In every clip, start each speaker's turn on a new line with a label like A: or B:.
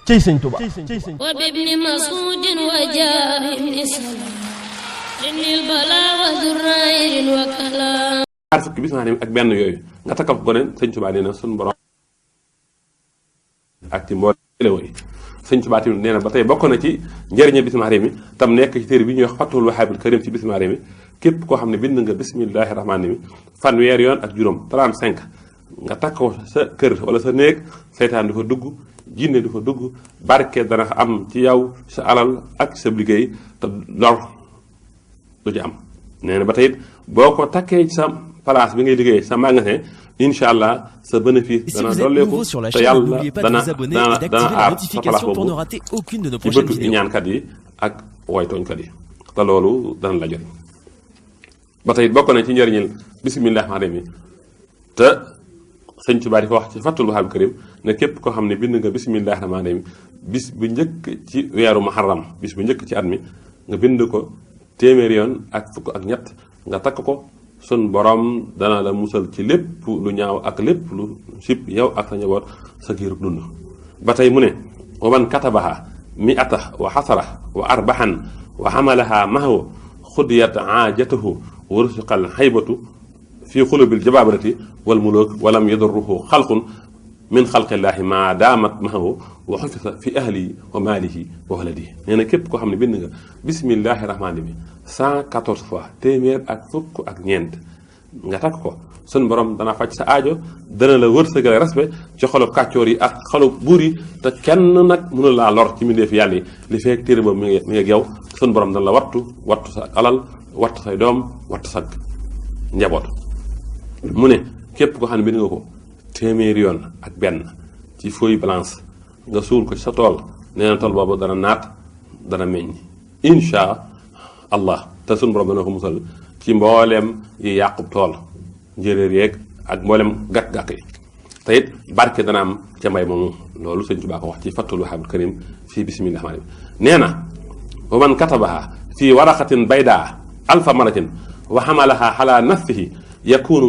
A: cey sëñ Tuba
B: wa bibni masudin wa jaahim salam lil bala wa durrayn wa kalam
C: ñaar fukki bismillah ak benn yooyu nga takkal ko ne sëñ Tuba nee na suñu borom ak ci mboolem yi sëñ Tuba tamit nee na ba tey bokk na ci njëriñu bismillah mi tam nekk ci téere bi ñuy wax Fathul Wahaabil Karim ci bismillah mi képp koo xam ne bind nga bismillahi rahmaani rahim fanweer yoon ak juróom 35 nga takk ko sa kër wala sa néeg seytaan du fa dugg jinne du fa dugg barke dana am ci yow sa alal ak sa liggéey te lor du ci am nee na ba tey boo ko takkee ci sa place bi ngay liggéey sa magasin incha allah sa bénéfice dana dolleeku te yàlla dana aar sa place boobu ci bëtu ñaankat yi ak woytooñkat yi te loolu dana la jot ba tey bokk na ci njëriñil bismillah rahmaani rahim te sëñ Tuubaa di ko wax ci Fathul Wahaabil Karim ne képp koo xam ne bind nga bismillah rahmaani rahim bis bu njëkk ci weeru muharram bis bu njëkk ci at mi nga bind ko téeméeri yoon ak fukk ak ñett nga takk ko sun borom dana la musal ci lépp lu ñaaw ak lépp lu sib yow ak sa njaboot sa giirug dund ba tey mu ne wa man katabaha mi'ata wa xasara wa arbaxan wa xamalaha mahaw xudiyat aajatahu wa rusiqal xaybatu fi xulubil jabaabirati wal muluk walam yadurruhu xalqun min xalqillaahi maa daamat mahahu wa xufisa fi ahlihi wa maalihi wa waladihi nee na képp koo xam ne bind nga bismillahi rahmaani bi 114 fois téeméer ak fukk ak ñeent nga takk ko sun borom dana faj sa aajo dana la wërsëgale respect ci xolub kàccoor yi ak xolub buur yi te kenn nag mënu laa lor ci mbindeef yàlla yi li fekk téere boobu mi ngi ak yow sun borom dana la wattu sa alal wattu say doom wattu sa njaboot mu ne képp koo xam ne bind nga ko téeméeri yoon ak benn ci feuille blanche nga suul ko ci sa tool nee na tool boobu dana naat dana meññ insha allah te suñu borom dana ko musal ci mbooleem yi yàqub tool njéeréer yeeg ak mbooleem gàkk-gàkk yi te it barke dana am ca mbay moomu loolu sëñ Tuubaa ko wax ci Fathul Wahaabil Karim fii bismillah rahmaani nee na wa man katabaha fii waraqatin baydaa alfa maratin wa xamalaha ala nafsihi yakunu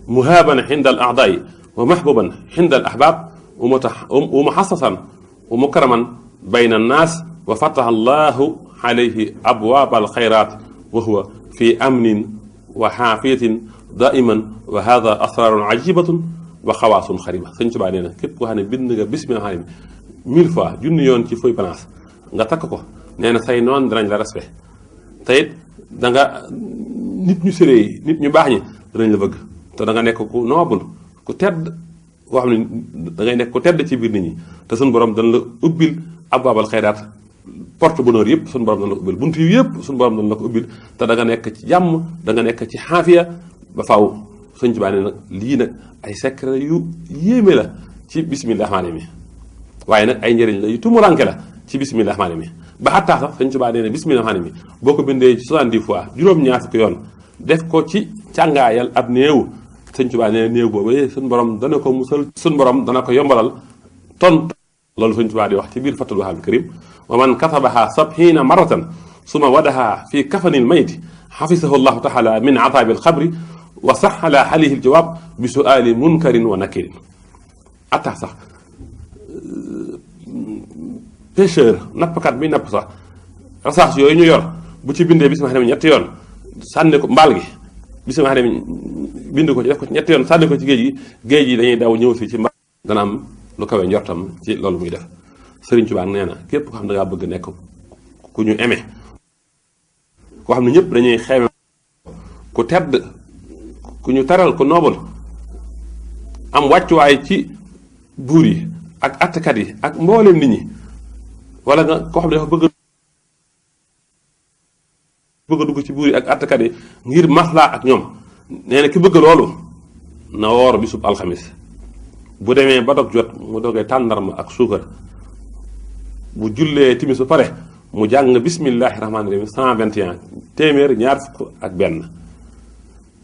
C: muhaaban inda al a'daai wa mahbuban inda al ahbaab wa muxassasan wa mukraman bayna annaas wa fataha allahu alayhi abwaab al xayraat wa huwa fi amnin wa xaafiyatin daiman wa hada asraarun ajibatun wa xawaasun xariba sëñ Tuubaa nee na képp koo xam ne bind nga bismillah rahmaani rahim 1000 fois junni yoon ci feuille blanche nga takk ko nee na say noon danañ la respect te it da nga nit ñu sëree yi nit ñu baax ñi danañ la bëgg te da nga nekk ku noble ku tedd koo xam ne da ngay nekk ku tedd ci biir nit ñi te suñu borom dana la ubbil abwaabal xayraat porte bonheur yëpp suñu borom dana la ko ubbil bunt yi yëpp suñu borom dana la ko ubbil te da nga nekk ci jàmm da nga nekk ci xaafiya ba faaw sëñ Tuubaa ne nag lii nag ay secret yu yéeme la ci bismillah rahmaani mi waaye nag ay njëriñ la yu tumuranke la ci bismillah rahmaani mi ba xattaa sax sëñ Tuubaa nee na bismillah rahmaani mi boo ko bindee 70 fois juróom-ñaar fukki yoon def ko ci càngaayal ab néew sëñ Tuubaa nee na néew boobu suñu borom dana ko musal suñu borom dana ko yombalal ton loolu sëñ Tuubaa di wax ci biir Fathul Wahaabil Karim wa man katabaha 70 maratan suma wadaha fi kafanil mayti xafisahu llahu taala min ataabil xabri wa saxala alayhi aljawaab bi suaali munkarin wa nakirin atta sax pêcheur nappkat bi napp sax rasaas yooyu ñu yor bu ci bindee bismillah rahmaani ñetti yoon sànni ko mbaal gi bismillah rahmaani bind ko ci def ko ci ñetti yoon sànni ko ci géej yi dañuy daw ñëw si ci mbaal dana am lu kawe njortam ci loolu muy def Sëriñ Tuubaa nee na képp ko xam ne da ngaa bëgg nekk ku ñu aimé koo xam ne ñëpp dañuy xeeme ku tedd ku ñu taral ku noobal am wàccuwaay ci buur yi ak attkat yi ak mbooleem nit ñi wala nga koo xam ne dafa bëgg a dugg ci buur yi ak attkat yi ngir maslaa ak ñoom nee na ki bëgg loolu na woor bisub alxamis bu demee ba dog jot mu dogee tàndarma ak suukar bu jullee timis ba pare mu jàng bismillahi rahmaani rahim 121 téeméer ñaar fukk ak benn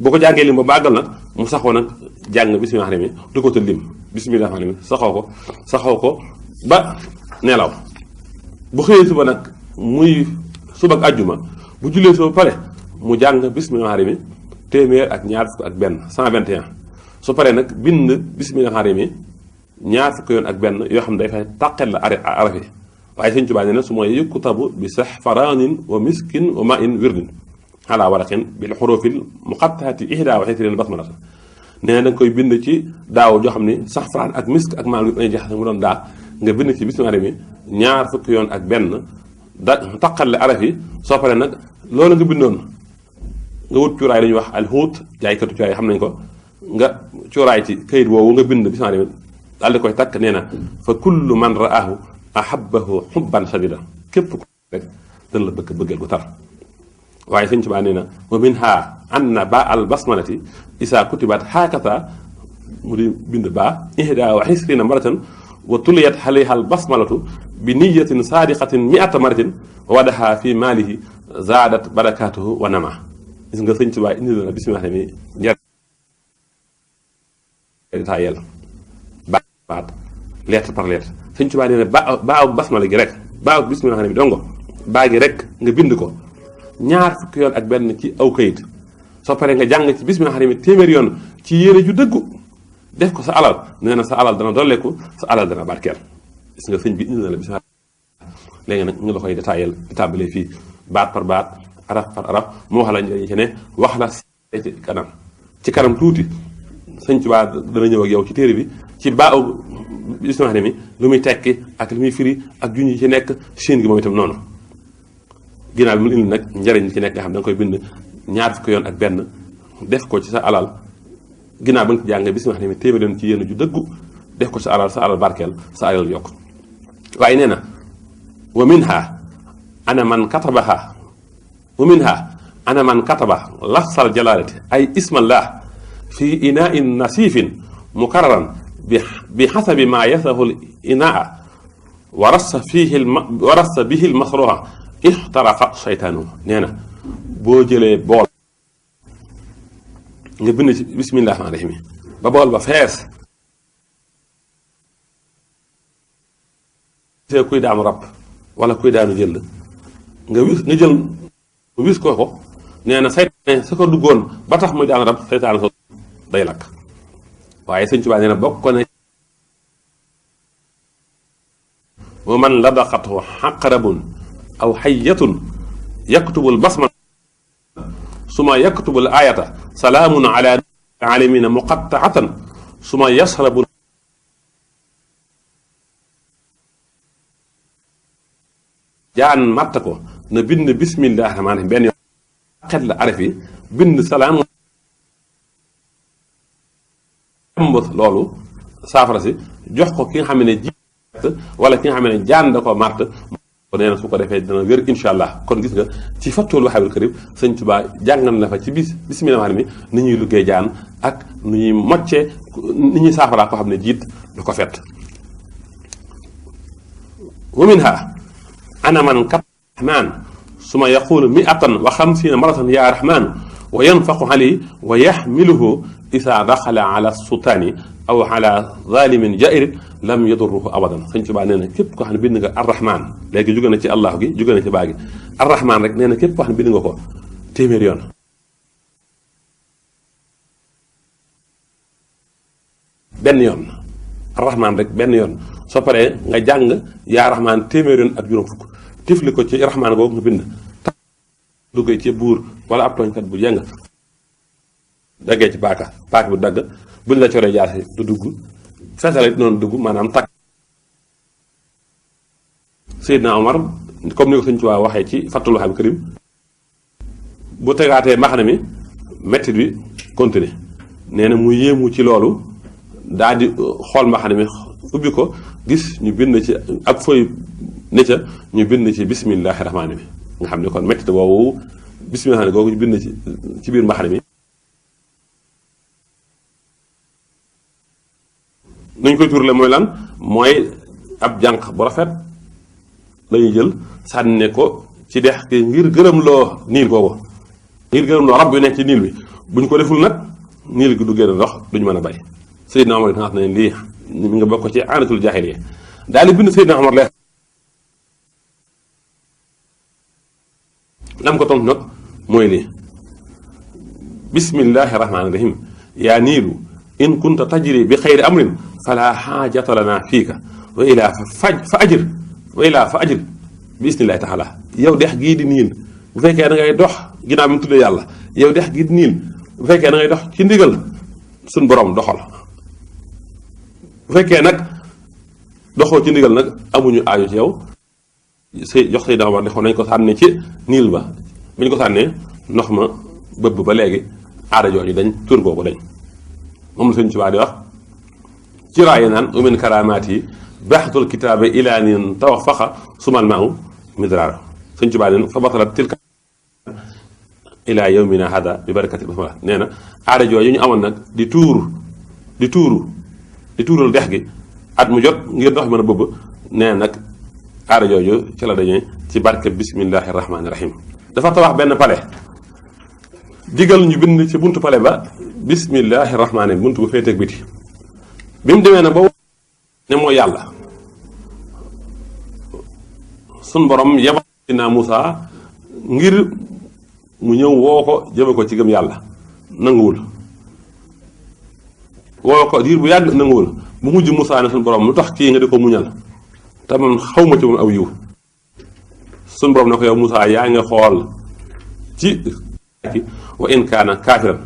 C: boo ko jàngee lim ba bàggal nag mu saxoo nag jàng bismillahi rahmaani rahim du ko te lim bismillahi rahmaani rahim saxoo ko ba nelaw bu xëyee suba nag muy suba ak àjjuma bu jullee suba ba pare mu jàng bismillahi rahmaani rahim téeméer ak ñaar fukk ak benn 121 su paree nag bind bismillahi rahmaani rahim ñaar fukki yoon ak benn yoo xam ne day fay tàqel la araf yi waaye Sëñ Tuubaa nee na su ma yuktabu bi saxfaraanin wa miskin wa ma in wirdin ala waraqin bil xurufil muqattaati ihda wa xisrin basmalata nee na da nga koy bind ci daaw joo xam ne saxfaraan ak misk ak maal ay jaxase mu doon daa nga bind ci bismillah mi ñaar fukki yoon ak benn da taqal la araf yi soo paree nag loolu nga bindoon nga wut cuuraay la ñuy wax alxuut jaaykatu cuuraay xam nañ ko nga cuuraay ci kayit woowu nga bind bismillah mi daal di koy takk nee na fa kullu man raahu ahabbahu xubban shadida képp ko rek dana la bëgg bëggal gu tar waaye Sëñ Tuubaa nee na wa minha anna ba al basmalati isa kutibat hakata mu di bind ba ihda wa xisrina maratan wa tuliyat alayha al basmalatu bi niyatin sadiqatin miata maratin wadaha fi maalihi zaadat barakatuhu wa nama gis nga Sëñ Tuubaa indi na bismillah mi njëriñ yel baat lettre par lettre Sëñ Tuubaa nee na baaw basmala gi rek baaw bismillah mi dongo baa gi rek nga bind ko ñaar fukki yoon ak benn ci aw kayit soo paree nga jàng ci bismillah mi téeméer yoon ci yére ju dëggu def ko sa alal nee na sa alal dana dolleeku sa alal dana barkeel gis nga sëñ bi indi na la bismillah léegi nag ñu la koy détaillé di tàmbalee fii baat par baat araf par araf mu wax la njëriñ ci ne wax la ci kanam tuuti Sëñ Tuubaa dana ñëw ak yow ci téere bi ci baaw bismillah mi lu muy tekki ak li muy firi ak junj yi ci nekk siin gi moom itam noonu ginnaaw bi mu indi nag njëriñ ci nekk nga xam da nga koy bind ñaar fukki yoon ak benn def ko ci sa alal ginnaaw ba nga ci jàngee bismillah mi téeméer yoon ci yéen ju dëggu def ko sa alal barkeel sa alal yokk waaye nee na wa minha ana man kataba lafsal jalalati ay ismallah fi inain nasifin mukarraran bi xasabi ma yasahu l inaa wa rassa bihi l masruha ixtaraqa seytaanu nee na boo jëlee bool nga bind ci bismillah rahmaani rahiim ba bool ba fees see kuy daanu rab wala kuy daanu jël nga jël wis ko nee na seytaane sa ko duggoon ba tax muy daanu rab seytaane so day lakk waaye Sëñ Tuubaa nee na bokk na wa man ladaqathu xaqrabun aw xayyatun yaktubul basma suma yaktubul ayata salaamun ala alamina muqattaatan suma yasrabu jaan matt ko na bind bismillah rahmaani rahiim benn yoon xet la araf yi bind salaam loolu saafara si jox ko ki nga xam ne ji wala ki nga xam ne jaan da ko màtt nee na su ko defee dana wér incha allah kon gis nga ci Fathul Wahaabil Karim Sëñ Tuubaa jàngal na fa ci bismillah mi ni ñuy liggéey jaan ak nu ñuy moccee ni ñuy saafaraa ko xam ne jiit du ko fett wa minha ana man kat rahmaan suma yaqulu miatan wa xamsiina maratan ya rahmaanu wa yanfaqu alayhi wa yaxmiluhu isa daxala ala sultaani aw ala zalimin jairin lam yadurruhu abadan Sëñ Tuubaa nee na képp koo xam ne bind nga arrahman léegi jóge na ci allah gi jóge na ci baa gi arrahman rek nee na képp koo xam ne bind nga ko téeméer yoon benn yoon arrahman rek benn yoon soo paree nga jàng yaa rahman téeméer yoon ak juróom fukk tifli ko ci rahman googu nga bind duggee ci buur wala ab tooñkat bu jeng daggee ci paaka bu dagg buñ la coree jaasi du dugg fesale noonu dugg maanaam takk Seydina Omar comme ni ko Sëñ Tuubaa waxee ci Fathul Wahaabil Karim bu tegaatee mbaxana mi mettit bi continuer nee na mu yéemu ci loolu daal di xool mbaxana mi ubbi ko gis ñu bind ci ab fooy ne ca ñu bind ci bismillahi rahmaani bi nga xam ne kon mettit boobu bismillahi googu ñu bind ci biir mbaxana mi nuñ koy turle mooy lan mooy ab jànq bu rafet lañuy jël sànne ko ci dex ki ngir gërëm loo niil kooku ngir gërëm loo rab yu nekk ci niil bi buñ ko deful nag niil gi du génn ndox duñu mën a bay Seydina Omar nga xam ne lii mi nga bokk ci aanatul jaahiliya daal di bind Seydina Omar leer lam ko tontu nag mooy lii bismillahi rahmaani rahim yaa niilu in kunta tajri bi xayri amrin fala xaajata lana fiika wa ilaa fa ajir bi isnillahi taala yow dex gii di niin bu fekkee da ngay dox ginnaaw bi mu tuddee yàlla yow dex gii di niin bu fekkee da ngay dox ci ndigal suñ borom doxal bu fekkee nag doxoo ci ndigal nag amuñu aajo ci yow jox say dama ne nañ ko sànne ci niil ba bi ñu ko sànnee ndox ma bëbb ba léegi aada jooju dañ tur boobu dañ moom la Sëñ Tuubaa di wax ci raaye naan umin karamaat yi baxtul kitaabe ilaa nin tawafaqa sumal maahu midraara Sëñ Tuubaa neen fa batalat tilka ilaa yawmina hada bi barakati basmala nee na aada jooju ñu amoon nag di tuural dex gi at mu jot ngir ndox mën a bëbb nee na nag aada jooju ci la dañee ci barke bismillahi rahmaani rahim dafa tabax benn pale digal ñu bind ci buntu pale ba bismillahi rahmaani buntu bu féeteeg biti bi mu demee nag ba ne mooy yàlla sun borom yebal naa Moussa ngir mu ñëw woo ko jëme ko ci gëm yàlla nanguwul woo ko diir bu yàgg nanguwul bu mujj Moussa ne sun borom lu tax kii nga di ko muñal te man xaw ma ci moom aw yiw sun borom ne ko yow Moussa yaa nga xool ci wa in kaana kaafiran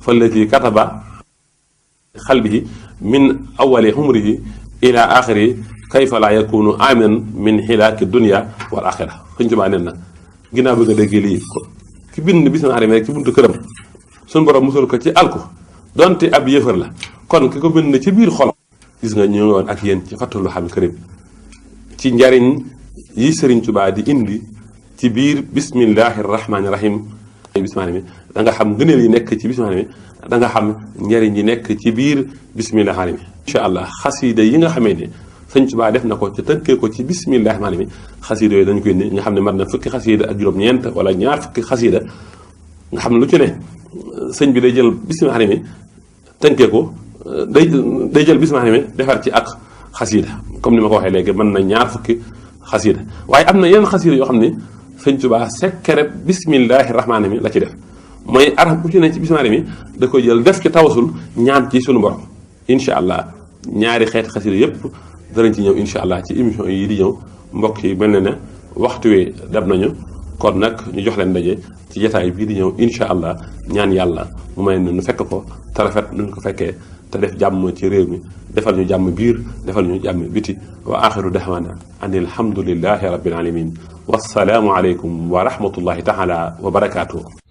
C: fallati kataba xalbihi min awali humrihi ila axiri kayfa laa yakunu aminan min xilaaki dunia wal axira Sëñ Tuubaa neen na ginnaaw bi nga déggee lii ki bind bismillahi rek ci buntu këram suñ borom musal ko ci alku donte ab yëfër la kon ki ko bind ci biir xol gis nga ñu ngi woon ak yéen ci Fathul Wahhab Karim ci njariñ yi Sëriñ Tuubaa di indi ci biir bismillahi rahmaani rahim bismillahi mi da nga xam ngëneel yi nekk ci bismillahi mi da nga xam njariñ yi nekk ci biir bismillahi rahmaani mi incha allah xasiida yi nga xamee ne Sëñ Tuubaa def na ko ca tënkee ko ci bismillahi rahmaani mi xasiida yooyu dañu koy indi nga xam ne mat na fukki xasiida ak juróom-ñeent wala ñaar fukki xasiida nga xam ne lu ci ne sëñ bi day jël bismillahi rahmaani mi tënkee ko day jël bismillahi rahmaani mi defar ci ak xasiida comme ni ma ko waxee léegi mën na ñaar fukki xasiida waaye am na yeneen xasiida yoo xam ne Sëñ Tuubaa sekkere bismillahi rahmaani mi la ci def mooy araf bu ci ne ci bismillahi mi da koy jël def ci tawasul ñaan ci sunu borom incha allah ñaari xeeti xasiida yépp danañ ci ñëw incha allah ci émission yi di ñëw mbokk yi mel na ne waxtu wi dab nañu kon nag ñu jox leen ndaje ci jataay bii di ñëw incha allah ñaan yàlla mu may nu fekk ko te rafet nu ko fekkee te def jàmm ci réew mi defal ñu jàmm biir defal ñu jàmm biti wa axiru dahwana an alhamdulillahi rabbil alamin wassalaamu aleykum wa rahmatullahi taala wa barakaatuhu